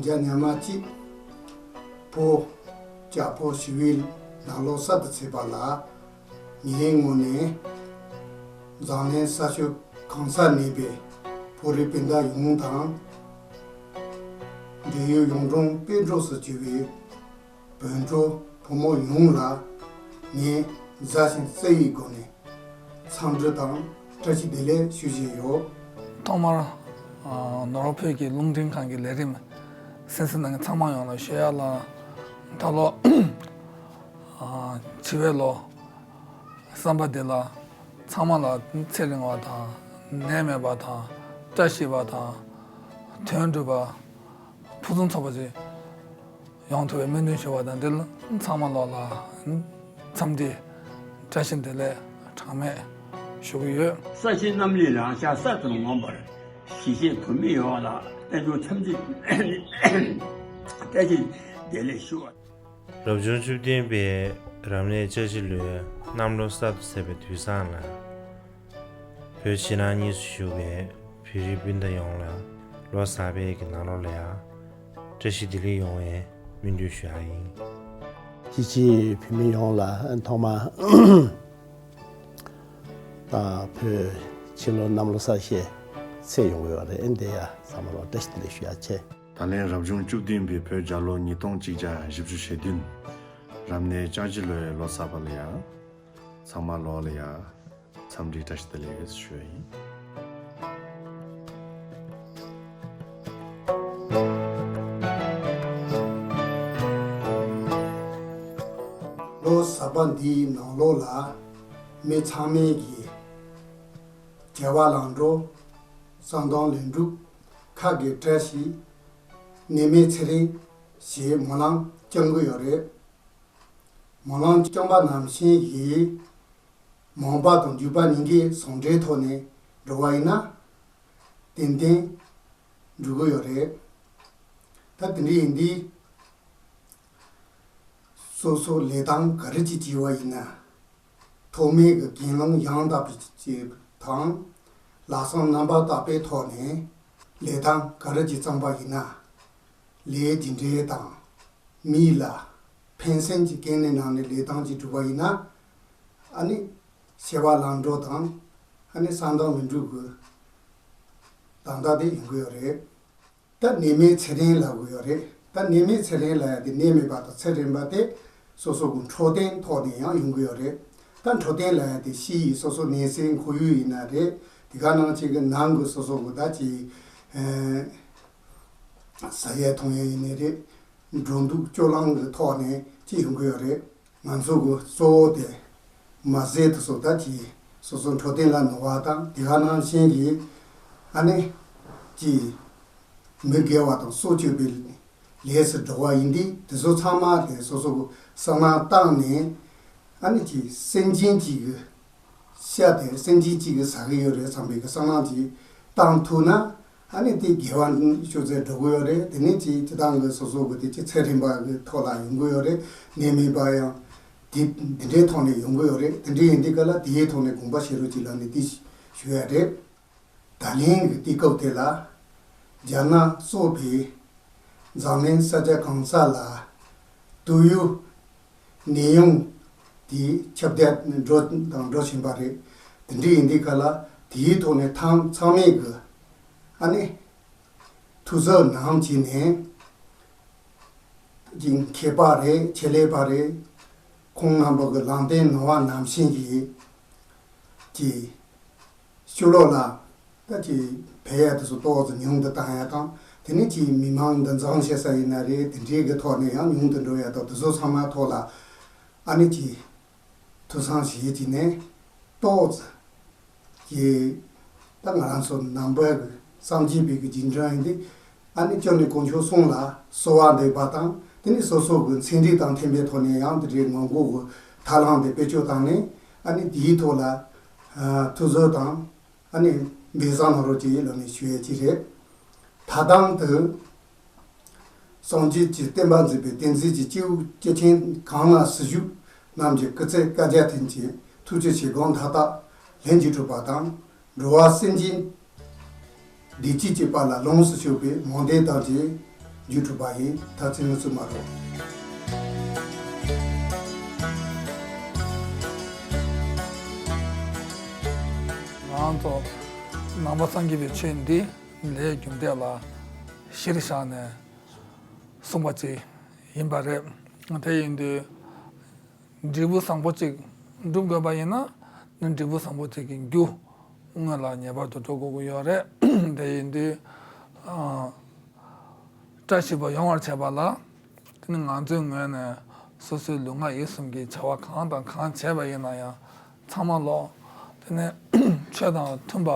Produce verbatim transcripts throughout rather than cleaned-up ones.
རྒྱ་ཉི་མ་གཅིག་བོད་ཇ་ཕོ་ཞི་བའི་ནང་ལོགས་གསར་དུ་ཚུད་པ་ལ། ངའི་ངོས་ནས་འཛམ་གླིང་ས་ཕྱོགས་གང་སར་གནས་པའི་བོད་རིགས་སྤུན་ཟླ་ཡོངས་དང་། འབྲེལ་ཡོད་གཞུང་དྲུང་དཔོན་གྲོགས་སུ་གྱུར་པའི་བོད་ཕྲུག་བུ་མོ་ཡོངས་ལ་ངས་མཛའ་ཞིང་བརྩེ་བའི་སྒོ་ནས་འཚམས་འདྲི་དང་བཀྲ་ཤིས་བདེ་ལེགས་ཞུ་བཞིན་ཡོད། ཐོག་མར། ཨ། ནོར་བུ་བོད་ཀྱི་རླུང་འཕྲིན་ཁང་གི་ལས་རིམ་གསན་གཟིགས་གནང་མཁན་ཚང་མ་ཡོངས་ལ་ཞུ་ཡག་ལ། ད་ལོ། ཨ། འཆི་བའི་ལོ་བསམ་པ་འདི་ལ་ཚང་མ་ལ་ཚེ་རིང་བ་དང་ནད་མེད་པ་དང་བཀྲ་ཤིས་པ་དང་དོན་འགྲུབ་པ་ཕུན་སུམ་ཚོགས་པ་ཅིག་ཡོང་ཐུབ་པའི་སྨོན་འདུན་ཞུ་བ་དང་འབྲེལ། ཚང་མ་ལོག་ལ་འཚམས་འདྲི་བཀྲ་ཤིས་བདེ་ལེགས་གྲངས་མེད་ཞུ་གི་ཡོད། ས་ཆེན་གནམ་ལས་རང་ཤར་གསར་དུ་ངོམས་པར་གཞིས་བྱེས་བོད་མི་ཡོངས་ལ་རྟེན་འབྱུང་འཚམས་འདྲི་བཀྲ་ཤིས་བདེ་ལེགས་ཞུ་བ། རབ་བྱུང་བཅུ་བདུན་པའི་རབ་གནས་ལྕགས་བྱི་ལོའི་གནམ་ལོ་གསར་དུ་ཚེས་པའི་དུས་བཟང་ལ། བོད་ཕྱི་ནང་གཉིས་སུ་བཞུགས་པའི་བོད་རིགས་སྤུན་ཟླ་ཡོངས་ལ་ལོ་གསར་པའི་གི་ནང་ལོགས་ལ་ཡང་བཀྲ་ཤིས་བདེ་ལེགས་ཡོང་བའི་སྨོན་འདུན་ཞུ་ཡག་ཡིན། གཞིས་བྱེས་བོད་མི་ཡོངས་ལ་ཐོག་མར་ད་བོད་ཕྱི་ལོ་གནམ་ལོ་གསར་བཞད་ཚེས་ཡོང་གི་ཡོད་རེད། འདི་ཡ་ཚང་མ་ལ་བཀྲ་ཤིས་བདེ་ལེགས་ཞུ་ཡག་བྱས། ད་ལན་རབ་བྱུང་བཅུ་བདུན་པའི་བོད་རྒྱལ་ལོ་ཉིས་སྟོང་གཅིག་བརྒྱ་བཞི་བཅུ་ཞེ་བདུན། རབ་གནས་ལྕགས་བྱི་ལོའི་ལོ་གསར་པ་ལ་ཡ། ཚང་མ་ལོག་ལ་ཡ། འཚམས་འདྲི་བཀྲ་ཤིས་བདེ་ལེགས་ཞུ་ཡག་ཡིན། ལོ་གསར་པ་འདིའི་ནང་ལོགས་ལ་མི་ཚང་མས་ཀྱིས་བྱ་བ་ལམ་འགྲོ། བསམ་དོན་ལེགས་འགྲུབ། ཁ་དགེ་བཀྲ་ཤིས། ནད་མེད་ཚེ་རིང་ཞེས་སྨོན་ལམ་བསྐྱང་གི་ཡོད་རེད། སྨོན་ལམ་བསྐྱངས་པ་ནང་བཞིན་གྱི་མང་པ་དང་རྒྱུད་པ་གཉིས་ཀའི་ཟུང་འབྲེལ་ཐོག་ནས་འགྲོ་བ་ཡིན་ན་ཏན་ཏན་འགྲུབ་ཀྱི་ཡོད་རེད། ད་དེ་འདྲ་ཡིན་དུས་སོ་སོ་ལས་སྟངས་ག་རེ་ཅིག་བྱས་པ་ཡིན་ན། ཐོག་མའི་གི་འགན་ལེན་ཡང་དག་པའི་ཅིག་དང་། ལྷག་བསམ་རྣམ་པར་དག་པའི་ཐོག་ནས་ལས་སྟངས་ག་རེ་ཅིག་བརྩམས་པ་ཡིན་ན། ལས་རྒྱུ་འབྲས་དང་མི་ལ་ཕན་སེམས་ཀྱི་སྐྱེ་གནས་ནང་ནས་ལས་སྟངས་ཀྱི་སྒྲུབ་པ་ཡིན་ན། ཨ་ནི་བྱ་བ་ལམ་འགྲོ་དང་། ཨ་ནི་བསམ་དོན་ལེགས་འགྲུབ་ཀྱི་དང་ད་དེ་ཡོང་གི་ཡོད་རེད། ད་ནད་མེད་ཚེ་རིང་ལབ་དགོས་ཡོད་རེད། ད་ནད་མེད་ཚེ་རིང་ལབ་ཡ་དེ་ནད་མེད་པ་དང་ཚེ་རིང་པ་དེ་སོ་སོ་གི་འཕྲོད་བསྟེན་ཐོག་ནས་ཡང་ཡོང་གི་ཡོད་རེད། ད་འཕྲོད་བསྟེན་ལབ་ཡ་དེ་ཕྱི་ཡི་སོ་སོ་ནད་སེལ་ཁོར་ཡུག་ཡིན་ན་རེད། དེ་ག་ནང་བཞིན་གྱི་ནང་གི་སོ་སོ་གི་ད་ཅིག་ཨ། ཟ་ཡས་འཐུང་ཡས་ཡིན་ནའི་རེད། འགྲོ་འདུག་སྤྱོད་ལམ་གྱི་ཐོག་ནས་ཅིག་ཡོང་གི་ཡོད་རེད། ང་ཚོ་གི་གཙོ་བོ་དེ་མ་ཟད་དུ་སོ་ད་ཅིག་སོ་སོ་འཕྲོད་བསྟེན་ལ་ནུས་པ་དང་དེ་ག་ནང་བཞིན་གྱི་ཨ་ནི་ཅིག་མི་དགེ་བ་དང་སྲོག་གཅོད་པའི་ལས་སུ་འགྲོ་བ་ཡིན་དུས་དེ་ཚོ་ཚང་མ་དེ་སོ་སོ་གི་བསམ་བློ་བཏང་ནས་ཨ་ནི་ཅིག་སེམས་ཅན་གཅིག་གི་ཤ་དེ་སེམས་ཅན་གཅིག་གིས་ཟ་གི་ཡོད་རེད་བསམ་པའི་གི་བསམ་བློ་ཅིག་བཏང་ཐུབ་ན། ཨ་ནི་དེ་དགེ་བ་ཤུགས་ཚད་འགྲོ་གི་ཡོད་རེད། དེ་ནས་ཅིག་སྤྱི་བཏང་གི་སོ་སོ་གི་དེ་ཅིག་ཚེ་རིང་པ་གི་ཐོག་ལ་ཡོང་གི་ཡོད་རེད། ནད་མེད་པ་ཡང་དེ་འདི་འདྲའི་ཐོག་ནས་ཡོང་གི་ཡོད་རེད། དེ་འདྲའི་ཡིན་དུས་ག་ལ་དེའི་ཐོག་ནས་དགོངས་པ་བཞེས་རོགས་གྱིས་ལབ་ནས་དེ་ཞུ་ཡ་རེད། ད་ལན་གྱི་དུས་སྐབས་དེ་ལ་རྒྱ་ནག་སོགས་པའི་འཛམ་གླིང་ས་ཆ་གང་ས་ལ་དུག་ཡུག་ནད་ཡམས་དེ་ཁྱབ་གདལ་འགྲོ་དང་འགྲོ་བཞིན་པ་རེད། དེ་འདྲ་ཡིན་དུས་ག་ལ་དེའི་ཐོག་ནས་ཐང་ཚང་མས་གི་ཨ་ནི་ཐུགས་ཚོད་ནམ་བྱས་ནས་ཀྱི་མཁས་པ་རེད། ཆེད་ལས་པ་རེད། ཁོང་རྣམ་པ་གི་ལམ་སྟོན་གནང་བ་ནང་བཞིན་གྱི་ཀྱི་ཕྱོགས་ལོགས་ལ་ད་ཀྱི་བལ་ཡ་དེ་ཚོ་ཏོག་ཙམ་ཉུང་དུ་བཏང་ཡ་དང་། དེ་ནས་ཀྱི་མི་མང་འདུ་འཛོམས་བྱེད་ས་ཡིན་ན་རེད། དེ་འདྲའི་གི་ཐོག་ནས་ཡང་ཉུང་དུ་འགྲོ་ཡ་དང་། དེ་ཚོ་ཚང་མ་ཐོག་ལ་ཨ་ནི་ཀྱི་ཐུགས་བསམ་བཞེས་ཀྱི་ནས་ཏོག་ཙམ་གྱི་ད་ང་རང་ཚོ་ནང་པའི་གི་སངས་རྒྱས་པའི་གི་རྗེས་འབྲང་ཡིན་དུས། ཨ་ནི་སྐྱབས་གནས་དཀོན་མཆོག་གསུམ་ལ་གསོལ་བ་འདེབས་པ་དང་། དེ་ནས་སོ་སོ་གི་ཚན་རིག་དང་མཐུན་པའི་ཐོག་ནས་ཡང་དེ་འདྲའི་ངང་སྒོ་གི་ཐབས་ལམ་དེ་བེད་སྤྱོད་བཏང་ནས། ཨ་ནི་དེའི་ཐོག་ལ་ཨ་ཐུགས་གཟབ་དང་། ཨ་ནི་འབད་བཟང་གནང་རོགས་གྱིས་ལབ་ནས་ཞུ་ཡས་ཅིག་རེད། ད་ཐེངས་དུ་སངས་རྒྱས་ཀྱི་བསྟན་པ་འཛིན་པའི་བསྟན་འཛིན་གྱི་སྐྱེས་བུ་སྐྱེས་ཆེན་གང་ལ་སྲི་ཞུ་རྣམས་ཀྱི་སྐུ་ཚེ་བསྐལ་བརྒྱར་བརྟན་ཅིང་ཐུགས་ཀྱི་བཞེད་དགོངས་མཐའ་དག་ལྷུན་གྱིས་གྲུབ་པ་དང་། འགྲོ་བ་སེམས་ཅན་བདེ་སྐྱིད་ཀྱི་དཔལ་ལ་ལོངས་སུ་སྤྱོད་པའི་མང་འདོད་དང་བཅས། རྒྱུ་གྲུབ་པ་ཡིན། ད་ཚིག་ངུ་ཚུགས་མ་རོགས། ང་ཚོ་ནང་པ་སངས་རྒྱས་པའི་ཆོས་འདི་ལས་རྒྱུ་འབྲས་ལ་གཞིར་བཞག་ནས་གསུངས་པ་ཅིག་ཡིན་པ་རེད། དེ་ཡིན་དུས། འབྲས་བུ་བཟང་པོ་གཅིག་འགྲུབ་དགོས་པ་ཡིན་ན་ནི་འབྲས་བུ་བཟང་པོ་དེ་གི་རྒྱུ་སྔོན་ལ་ངེས་པར་དུ་འགྲོ་དགོས་ཀྱི་ཡོད་རེད། དེ་ཡིན་དུས་ཨ། བཀྲ་ཤིས་པ་ཡོང་བར་བྱེད་པ་ལ་དེ་ནི་ང་ཚོའི་ངོས་ནས་སོ་སོའི་ལུས་ངག་ཡིད་གསུམ་གྱི་བྱ་བ་གང་དང་གང་བྱས་པ་ཡིན་ན་ཡང་ཚང་མ་ལོ་དེ་ནི་ཆོས་དང་མཐུན་པ།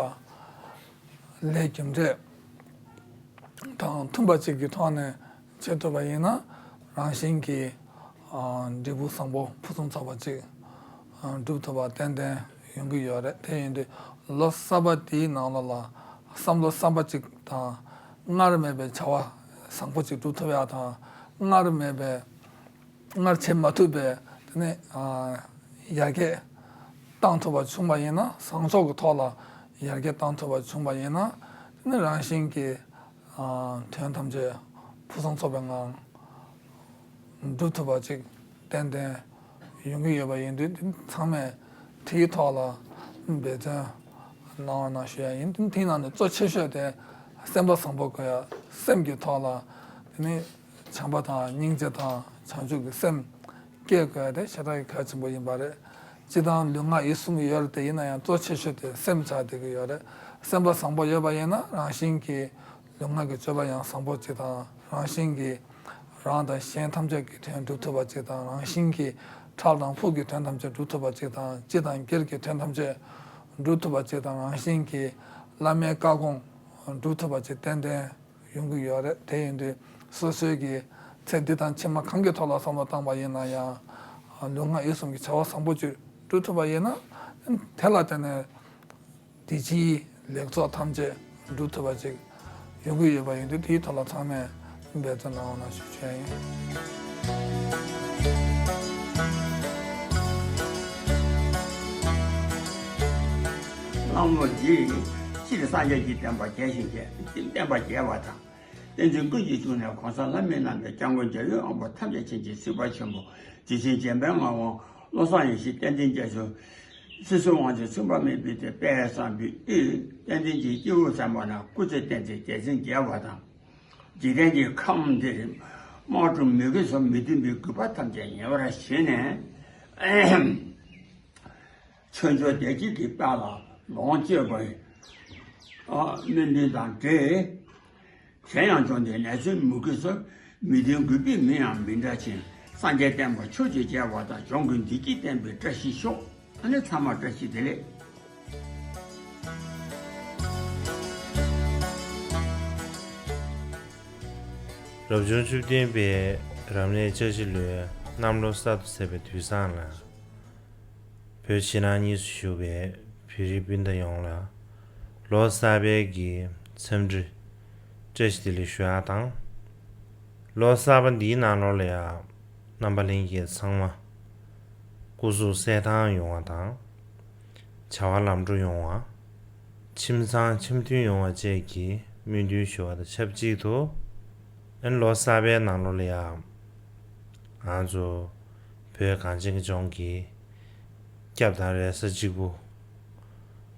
ལས་རྒྱུ་འབྲས་དང་མཐུན་པ་ཅིག་གི་ཐོག་ནས་བྱེད་ཐུབ་པ་ཡིན་ན་རང་བཞིན་གྱིས་ཨ། འབྲས་བུ་བཟང་པོ་ཕུན་སུམ་ཚོགས་པ་ཅིག་ཨ། འགྲུབ་ཐུབ་པ་ཏན་ཏན་ཡོང་གི་ཡོད་རེད། དེ་ཡིན་དུས་ལོ་གསར་པ་འདིའི་ནང་ལོགས་ལ་བསམ་བློ་བསམ་པ་ཅིག་དང་སྔར་མེད་པའི་བྱ་བ་བཟང་པོ་ཅིག་སྒྲུབ་ཐུབ་ཡག་དང་སྔར་མེད་པའི། སྔར་བྱེད་མ་ཐུབ་པའི་དེ་ནས་ཨ། ཡར་རྒྱས་བཏང་ཐུབ་པ་བྱུང་བ་ཡིན་ན་བཟང་ཕྱོགས་ཀྱི་ཐོག་ལ་ཡར་རྒྱས་བཏང་ཐུབ་པ་བྱུང་བ་ཡིན་ན་དེ་ནས་རང་བཞིན་གྱིས་ཨ། དོན་ཐམས་ཅད་ཕུན་སུམ་ཚོགས་པའི་ངང་འགྲུབ་ཐུབ་པ་ཅིག་ཏན་ཏན་ཡོང་གི་ཡོད་པ་ཡིན་དུས་དེ་ཚང་མས་དེའི་ཐོག་ལ་འབད་བརྩོན་གནང་བ་གནང་ཞུ་ཡ་ཡིན། དེ་ནང་ནས་གཙོ་ཆེ་ཤོས་དེ་སེམས་པ་བཟང་པོ་དགོས་ཡ། སེམས་ཀྱི་ཐོག་ལ་དེ་ནས། བྱམས་པ་དང་སྙིང་རྗེ་དང་བྱང་ཆུབ་ཀྱི་སེམས་སྐྱེ་དགོས་ཡ་དེ་ཞེ་དྲག་གི་གལ་ཆེན་པོ་ཡིན་པ་རེད། སྤྱིར་བཏང་ལུས་ངག་ཡིད་གསུམ་ཡོད་རེད་དེ་ཡིན་ན་ཡང་གཙོ་ཆེ་ཤོས་དེ་སེམས་ཆགས་བསྡད་ཀྱི་ཡོད་རེད། སེམས་པ་བཟང་པོ་ཡོད་པ་ཡིན་ན་རང་བཞིན་གྱིས་ལུས་ངག་གི་སྤྱོད་པ་ཡང་བཟང་པོ་ཅིག་དང་རང་བཞིན་གྱིས་རང་དང་གཞན་ཐམས་ཅད་ཀྱི་དོན་སྒྲུབ་ཐུབ་པ་ཅིག་དང་རང་བཞིན་གྱིས་ཁྲག་དང་ཕུག་གི་དོན་ཐམས་ཅད་སྒྲུབ་ཐུབ་པ་ཅིག་དང་སྤྱི་དང་སྒེར་གྱི་དོན་ཐམས་ཅད་སྒྲུབ་ཐུབ་པ་ཅིག་དང་རང་བཞིན་གྱིས་བླ་མའི་བཀའ་དགོངས་སྒྲུབ་ཐུབ་པ་ཅིག་ཏན་ཏན། ཡོང་གི་ཡོད་རེད། དེ་ཡིན་དུས་སོ་སོའི་གི་ཚེ་འདི་དང་ཕྱི་མ་གང་གི་ཐོག་ལ་བསམ་བློ་བཏང་པ་ཡིན་ན་ཡང་ལུས་ངག་ཡིད་གསུམ་གྱི་བྱ་བ་བཟང་པོ་ཅིག་སྒྲུབ་ཐུབ་པ་ཡིན་ན་དེ་ལ་བརྟེན་ནས་འདི་ཕྱིའི་ལེགས་ཚོགས་ཐམས་ཅད་སྒྲུབ་ཐུབ་པ་ཅིག་ཡོང་གི་ཡོད་པ་ཡིན་དུས་དེའི་ཐོག་ལ་ཚང་མས་འབད་བརྩོན་གནང་རོགས་གནང་ཞུ་བྱས་ཡིན། གནང་བ་འདི་སྤྱིར་སངས་རྒྱས་ཀྱི་བསྟན་པ་རྒྱས་ཤིང་རྒྱས། བསྟན་པ་རྒྱས་པ་དང་། བསྟན་འཛིན་ཀུན་གྱི་གཙུག་ནས་གོང་ས་ལྷ་མིའི་རྣམ་པའི་སྐྱབས་མགོན་རྒྱལ་བའི་དབང་པོ་ཐམས་ཅད་མཁྱེན་ཅིང་གཟིགས་པ་ཆེན་པོ་རྗེ་བཙུན་འཇམ་དཔལ་ངག་དབང་བློ་བཟང་ཡེ་ཤེས་བསྟན་འཛིན་རྒྱ་མཚོ། སྲིད་གསུམ་དབང་ཕྱུག་མཚུངས་པ་མེད་པའི་དེ་དཔལ་བཟང་པོའི་དབུས་བསྟན་འཛིན་གྱི་སྐྱེས་བུ་ཚན་པ་ན་སྐུ་ཚེ་བརྟན་ཅིང་རྒྱལ་མཚན་རྒྱས་པ་དང་། འཇིག་རྟེན་གྱི་ཁམས་འདིར་དམག་གྲུ་མུ་གེ་སོགས་མི་མཐུན་པའི་རྒུད་པ་ཐམས་ཅད་ཉེ་བར་ཞི་ནས། ཆོས་འབྱོར་བདེ་སྐྱིད་ཀྱི་དཔལ་ལ་ལོངས་སྤྱོད་པའི་སྨོན་འདུན་དང་འབྲེལ། གཞན་ཡང་འབྱུང་ལྡན་ནད་གཞུང་མུ་གེ་སོགས་མི་མཐུན་རྒུད་པའི་མི་ཡང་མི་འདྲ་ཞིང་། སངས་རྒྱས་བསྟན་པ་ཕྱོགས་བཅུར་རྒྱས་པ་དང་། འབྱུང་ཀུན་བདེ་སྐྱིད་བསྟན་པའི་བཀྲ་ཤིས་ཤོག་ཨ་ནི་ཚང་མ་བཀྲ་ཤིས་བདེ་ལེགས། རབ་བྱུང་བཅུ་བདུན་པའི་རབ་གནས་ལྕགས་བྱི་ལོའི་གནམ་ལོ་གསར་དུ་ཚེས་པའི་དུས་བཟང་ལ། བོད་ཕྱི་ནང་གཉིས་སུ་བཞུགས་པའི་བོད་རིགས་སྤུན་ཟླ་ཡོངས་ལ་ལོ་གསར་པའི་གི་འཚམས་འདྲི་བཀྲ་ཤིས་བདེ་ལེགས་ཞུ་ཡག་དང་། ལོ་གསར་པ་འདིའི་ནང་ལོགས་ལ་ཡང་རྣམ་པ་ལྷན་རྒྱས་ཚང་མ་སྐུ་གཟུགས་གསལ་ཐང་ཡོང་བ་དང་། བྱ་བ་ལམ་འགྲོ་ཡོང་བ། ཁྱིམ་ཚང་འཆམ་མཐུན་ཡོང་བ་བཅས་ཀྱི་སྨོན་འདུན་ཞུ་བ་དང་ཆབས་ཅིག་ཏུ། ཨ་ནི་ལོ་གསར་པའི་ནང་ལོགས་ལ་ཡང་ང་ཚོ་བོད་གངས་ཅན་གྱི་ལྗོངས་ཀྱི་སྐྱབས་དང་རེ་ས་གཅིག་པུ།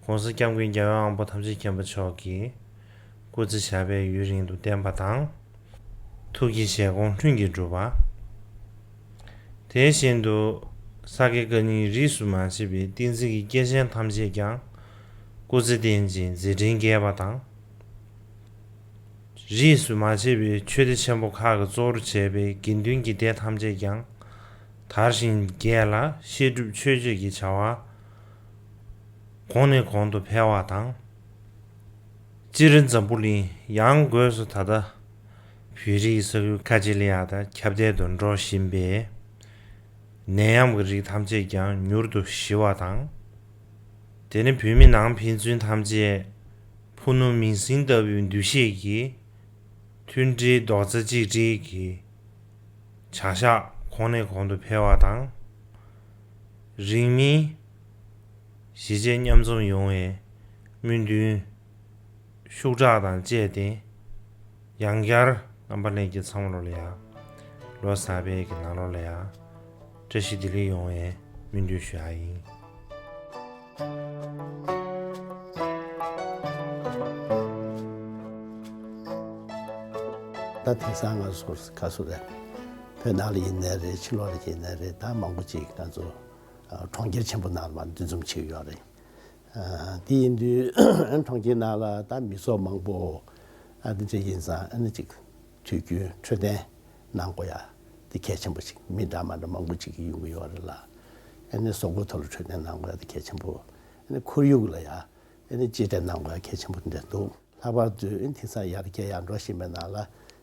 ༸གོང་ས་༸སྐྱབས་མགོན་རྒྱལ་བའི་དབང་པོ་ཐམས་ཅད་མཁྱེན་པ་མཆོག་གིས་སྐུ་ཚེ་ཞབས་པད་ཡུན་རིང་དུ་བརྟན་པ་དང་། ཐུགས་ཀྱི་བཞེད་དགོངས་ལྷུན་གྱིས་གྲུབ་པ། དེ་བཞིན་དུ་ས་དགེ་བཀའ་རྙིང་རིས་སུ་མ་ཆད་པའི་བསྟན་འཛིན་གྱི་སྐྱེས་ཆེན་ཐམས་ཅད་ཀྱང་སྐུ་ཚེ་བརྟན་ཅིང་མཛད་འཕྲིན་རྒྱས་པ་དང་། རིས་སུ་མ་ཆད་པའི་ཆོས་སྡེ་ཆེན་པོ་ཁག་གི་གཙོ་བོར་བྱས་པའི་དགེ་འདུན་གྱི་སྡེ་ཐམས་ཅད་ཀྱང་དར་ཞིང་རྒྱས་ལ་བཤད་སྒྲུབ་མཆོད་བརྗོད་ཀྱི་བྱ་བ་གོང་ནས་གོང་དུ་འཕེལ་བ་དང་། སྤྱིར་འཛམ་བུ་གླིང་ཡང་སྒོས་སུ་ད་ལྟ་བོད་རིགས་ས་ཁུལ་ཁ་ཅིག་ལ་ཡང་ད་ཁྱབ་གདལ་དུ་འགྲོ་བཞིན་པའི་ནད་ཡམས་ཀྱི་རིགས་ཐམས་ཅད་ཀྱང་མྱུར་དུ་ཞི་བ་དང་། དེ་ནི་བོད་མི་ནང་ཕན་ཚུན་ཐམས་ཅད་ཕུ་ནུ་མིང་སྲིང་ལྟ་བུའི་འདུ་ཤེས་ཀྱིས་མཐུན་སྒྲིལ་རྡོག་རྩ་གཅིག་སྒྲིལ་གྱི་བྱ་གཞག་གོང་ནས་གོང་དུ་འཕེལ་བ་དང་། རིང་མིན་གཞིས་བྱེས་མཉམ་འཛོམས་ཡོང་བའི་སྨོན་འདུན་ཤུགས་དྲག་དང་བཅས་ཏེ། ཡང་བསྐྱར་ རྣམ་པ་ལྷན་རྒྱས་ཚང་མ་ལོ་ལ་ཡ། ལོ་གསར་པའི་གི་ནང་ལོ་ལ་ཡ། བཀྲ་ཤིས་བདེ་ལེགས་ཡོང་བའི་སྨོན་འདུན་ཞུ་ཡ་ཡིན། ད་དེང་སང་ང་ཚོ་ག་ཚོད་རེད། བོད་ནང་ལ་ཡིན་ནའི་རེད། ཕྱི་ལོགས་ལ་ཡིན་ནའི་རེད། ད་མང་པོ་ཅིག་ང་ཚོ་ཨ་གྲོང་ཁྱེར་ཆེན་པོ་ནང་ལ་མར་འདུ་འཛོམས་བྱེད་ཀྱི་ཡོད་རེད། ཨ་དེ་ཡིན་དུས་གྲོང་ཁྱེར་ནང་ལ་ད་མི་ཚོགས་མང་པོ་ཨ་དེ་འདྲ་ཡིན་ཙང་། ཨ་ནི་ཅིག་དུས་རྒྱུན་འཕྲོད་བསྟེན་གནང་དགོས་ཡ་དེ་གལ་ཆེན་པོ་ཅིག་མི་འདྲ་མ་འདྲ་མང་པོ་ཅིག་གིས་ཡོང་གི་ཡོད་རེད་ལ། ཨ་ནི་གཟུགས་པོའི་ཐོག་ལ་འཕྲོད་བསྟེན་གནང་དགོས་ཡ་དེ་གལ་ཆེན་པོ། ཨ་ནི་ཁོར་ཡུག་ལ་ཡ་ཨ་ནི་གཅེས་སྤྲས་གནང་དགོས་ཡ་གལ་ཆེན་པོ་དེ་འདྲ་འདུག་ལྷག་པར་དུ་ཨ་ནི་དེང་སང་ཡར་རྒྱས་ཡར་འགྲོ་བཞིན་པའི་ནང་ལ།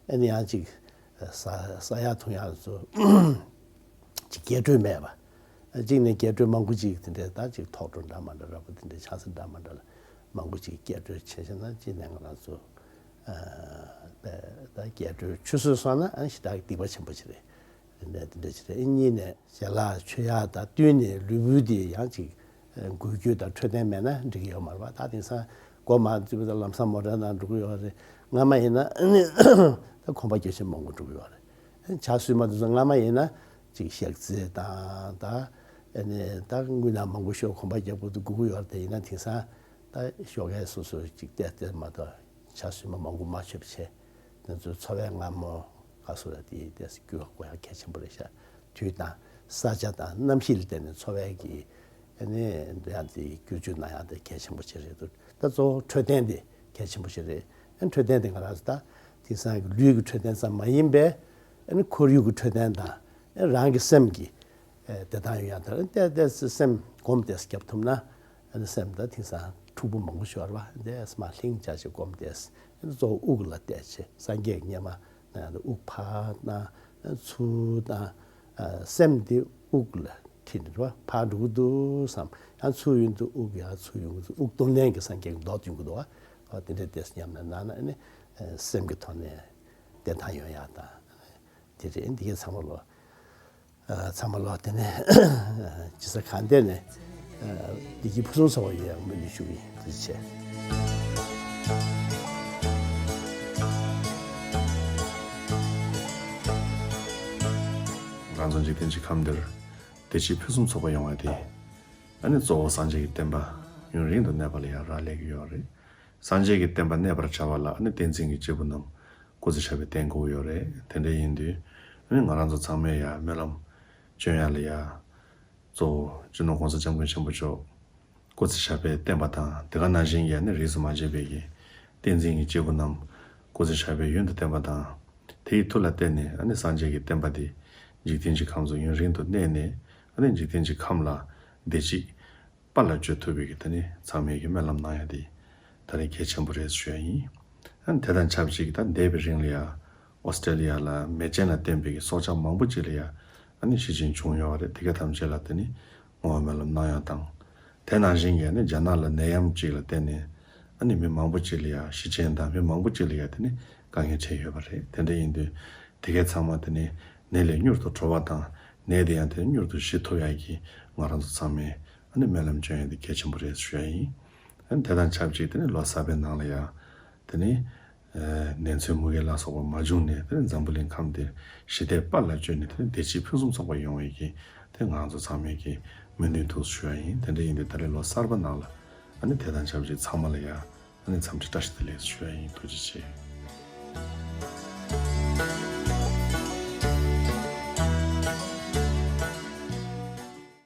ཨ་ནི་ཡང་ཅིག་ཟ་ཟ་ཡ་འཐུང་ཡ་ཚོ་ཅིག་སྐྱེད་སྤྲོད་མེད་པ། གཅིག་ནས་སྐྱེད་སྤྲོད་མང་པོ་ཅིག་དེ་འདྲའི་ད་ཅིག་ཐོག་འགྲོ་འདྲ་མ་འདྲ་ར་པོ་དེ་འདྲའི་ཆང་ས་འདྲ་མ་འདྲ་ལ་མང་པོ་ཅིག་སྐྱེད་སྤྲོད་བྱས་བྱས་ན། གཅིག་ནས་ང་རང་ཚོ་ཨ་ད་སྐྱེད་སྤྲོད་ཆུད་ཟོས་སོང་ན་ཨ་ཞེ་དྲག་གི་སྡིག་པ་ཆེན་པོ་ཅིག་རེད། དེ་འདྲ་དེ་འདྲ་ཅིག་རེད། གཉིས་ནས་ཞལ་ལག་མཆོད་ཡག་དང་བསྟུན་ནས་ལུས་པོ་དེ་ཡང་ཅིག་འགུལ་སྐྱོད་དང་འཕྲོད་བསྟེན་མེད་ན་འགྲིག་གི་ཡོད་མ་རེད་པ། ད་དེང་སང་སྒོ་མ་བརྩིས་པ་དང་ལམ་སང་མོ་ཊ་ནང་འགྲོ་གི་ཡོད་རེད། སྔ་མ་ཡིན་ན་ཨ་ནི་ད་ཁང་པ་རྒྱ་ཆེ་མང་པོ་འགྲོ་གི་ཡོད་རེད། ཇ་བསྲུབས་མ་དུས་སང་སྔ་མ་ཡིན་ན་ཅིག་ཞག་རྩི་དང་། ད་ཨ་ནི་ད་དངུལ་ནག་མང་པོ་ཤོར་ཁང་པ་རྒྱག་དགོས་དུས་སྒུག་གི་ཡོད་རེད། དེ་ཡིན་ན་དེང་སང་ད་ཞོགས་ཀས་སོ་སོ་ཅིག་བལྟས་བལྟས་མ་གཏོགས་ཇ་བསྲུབས་མ་མང་པོ་མ་མཆོད་པ་བྱས། དེ་ཚོའི་འཚོ་བའི་མངར་མོ་ག་སོ་ར་དེ་ཏོག་ཙམ་འགུལ་བ་དགོས་ཡ་གལ་ཆེན་པོ་རེད་ཤག་དུས་དང་ས་ཆ་དང་གནམ་གཤིས་ལ་བརྟེན་ནས་འཚོ་བའི་གི་ཨ་ནི་འདོད་ཡ་དེ་བསྒྱུར་བཅོས་གནང་ཡ་དེ་གལ་ཆེན་པོ་ཅིག་རེད་འདུག་ད་གཙོ་བོ་འཕྲོད་བསྟེན་དེ་གལ་ཆེན་པོ་ཞིག་རེད། ཨ་ནི་འཕྲོད་བསྟེན་དེ་ང་རང་ཚོ་ད་དེང་སང་གི་ལུས་ཀྱི་འཕྲོད་བསྟེན་ཙམ་མ་ཡིན་པའི་ཨ་ནི་ཁོར་ཡུག་གི་འཕྲོད་བསྟེན་དང་། ཨ་རང་གི་སེམས་ཀྱི་ཨ་བདེ་ཐང་ཡོང་ཡ་དང་། ཏོག་ཙམ་སེམས་སྒོམ་ཏོག་ཙམ་བརྒྱབ་ཐུབ་ན། ཨ་ནི་སེམས་ད་དེང་སང་འཁྲུག་པོ་མང་པོ་ཞིག་ཡོད་རེད་པ། ཏོག་ཙམ་མར་ལྷིང་འཇགས་ཤིག་སྒོམ་ཏོག་ཙམ། ཨ་ནི་གཙོ་བོ་དབུགས་ལ་བལྟས་བྱས། སངས་རྒྱས་ཀྱི་སྔ་མ་ནང་ཡང་དུ་དབུགས་ཕར་བཏང་ཚུར་བཏང་། ཨ་སེམས་དེ་དབུགས་ལ་ཁྲིད་ནས་རེད་པ། ཕར་འགྲོ་གི་འདུག་བསམ། ཡང་ཚུར་ཡོང་དུས་དབུགས་ཡར་ཚུར་ཡོང་གི་འདུག་དབུགས་གཏོང་ལེན་གྱི་སངས་རྒྱས་ཀྱི་མདོ་ཡོང་གི་འདུག་པ། དེ་འདྲ་ཏོག་ཙམ་ཉམས་ལེན་གནང་ན་ཨ་ནི་སེམས་ཀྱི་ཐོག་ནས་བདེ་ཐང་ཡོང་ཡ་དང་། དེ་རེད། འདི་གའི་ཚང་མ་ལོ། ཨ་ཚང་མ་ལོ། དེ་ནས་ཇི་ས་གང་བསྡད་ནས་ཨ་བདེ་སྐྱིད་ཕུན་སུམ་ཚོགས་པ་ཡོང་ཡག་སྨོན་འདུན་ཞུ་གི་ཡིན། ཐུགས་རྗེ་ཆེ། ང་ཚོ་འཇིག་རྟེན་གྱི་ཁམས་འདིར་བདེ་སྐྱིད་ཕུན་སུམ་ཚོགས་པ་ཡོང་བ་དེ། ཨ་ནི་གཙོ་བོ་སངས་རྒྱས་ཀྱི་བསྟན་པ་ཡུན་རིང་དུ་གནས་པ་ལ་ཡང་རག་ལས་ཀྱི་ཡོད་རེད། སངས་རྒྱས་ཀྱི་བསྟན་པ་གནས་པར་བྱ་བ་ལ་ཨ་ནི་བསྟན་འཛིན་གྱི་སྐྱེས་བུ་རྣམས་སྐུ་ཚེ་ཞབས་པད་བརྟན་དགོས་ཡོད་རེད། དེ་འདྲ་ཡིན་དུས་ཨ་ནི་ང་རང་ཚོ་ཚང་མས་ཡང་སྨོན་ལམ་སྐྱོན་ཡ་ལ་ཡ། གཙོ་བོ་སྤྱི་ནོར་༸གོང་ས་༸སྐྱབས་མགོན་ཆེན་པོ་མཆོག་སྐུ་ཚེ་ཞབས་པད་བརྟན་པ་དང་། དེ་ག་ནང་བཞིན་གྱི་ཨ་ནི་རིས་སུ་མ་ཆད་པའི་གི་བསྟན་འཛིན་གྱི་སྐྱེས་བུ་རྣམས་སྐུ་ཚེ་ཞབས་པད་ཡུན་དུ་བརྟན་པ་དང་། དེའི་མཐུ་ལ་བརྟེན་ནས་ཨ་ནི་སངས་རྒྱས་ཀྱི་བསྟན་པ་འདི་འཇིག་རྟེན་གྱི་ཁམས་སུ་ཡུན་རིང་དུ་གནས་ནས། ཨ་ནི་འཇིག་རྟེན་གྱི་ཁམས་ལ་བདེ་སྐྱིད་དཔལ་ལ་སྤྱོད་ཐུབ་པའི་གི་དེ་ནི་ཚང་མས་ཀྱི་སྨོན་ལམ་གནང་ཡ་དེ་ད་རེས་གལ་ཆེན་པོ་རེད་ཞུ་ཡ་ཡིན། ཨ་ནི་དེ་དང་ཆབས་ཅིག་ད་འདས་པའི་རིང་ལ་ཡ་ཨོ་སི་ཀྲེ་ལི་ཡ་ལ་མེ་ལྕེ་ལ་བརྟེན་པའི་གི་སྲོག་ཆགས་མང་པོ་ཅིག་ལ་ཡ་ཨ་ནི་ཤི་རྐྱེན་བྱུང་ཡོད་རེད། དེ་ག་ཐམས་ཅད་ལ་དེ་ནི་བསྔོ་བ་སྨོན་ལམ་གནང་ཡ་དང་། དེ་ནང་བཞིན་གྱི་ཨ་ནི་རྒྱ་ནག་ལ་ནད་ཡམས་ཅིག་ལ་བརྟེན་ནས་ཨ་ནི་མི་མང་པོ་ཅིག་ལ་ཡ་ཤི་རྐྱེན་དང་། མི་མང་པོ་ཅིག་ལ་ཡ་དེ་ནི་དཀའ་ངལ་འཕྲད་ཡོད་པ་རེད། དེ་འདྲ་ཡིན་དུས་དེ་གའི་ཚང་མ་དེ་ནི་ནད་ལས་མྱུར་དུ་གྲོལ་བ་དང་། ནད་དེ་ཡང་དེ་མྱུར་དུ་ཞི་ཐུབ་ཡ་གི་ང་རང་ཚོ་ཚང་མས་ཨ་ནི་སྨོན་ལམ་སྐྱོན་ཡ་དེ་གལ་ཆེན་པོ་རེད་ཞུ་ཡ་ཡིན། ཨ་ནི་དེ་དང་ཆབས་ཅིག་དེ་ནི་ལོ་གསར་པའི་ནང་ལ་ཡ་དེ་ནི་ཨ་ནད་མཚོན་མུ་གེ་ལ་སོགས་པ་མ་བྱུང་ནས་དེ་ནི་འཛམ་བུ་གླིང་ཁམས་འདིར་ཞི་བདེ་དཔལ་ལ་སྤྱོད་ནས་དེ་ནི་བདེ་སྐྱིད་ཕུན་སུམ་ཚོགས་པ་ཡོང་བའི་གི་དེ་ང་ཚོ་ཚང་མས་ཀྱི་སྨོན་འདུན་ཐུགས་སུ་ཞུ་ཡ་ཡིན། དེ་འདྲ་ཡིན་དུས་ད་རེས་ལོ་གསར་པ་ནང་ལ་ཨ་ནི་དེ་དང་ཆབས་ཅིག་ཚང་མ་ལ་ཡ་ཨ་ནི་འཚམས་འདྲི་བཀྲ་ཤིས་བདེ་ལེགས་ཞུ་ཡ་ཡིན། ཐུགས་རྗེ་ཆེ།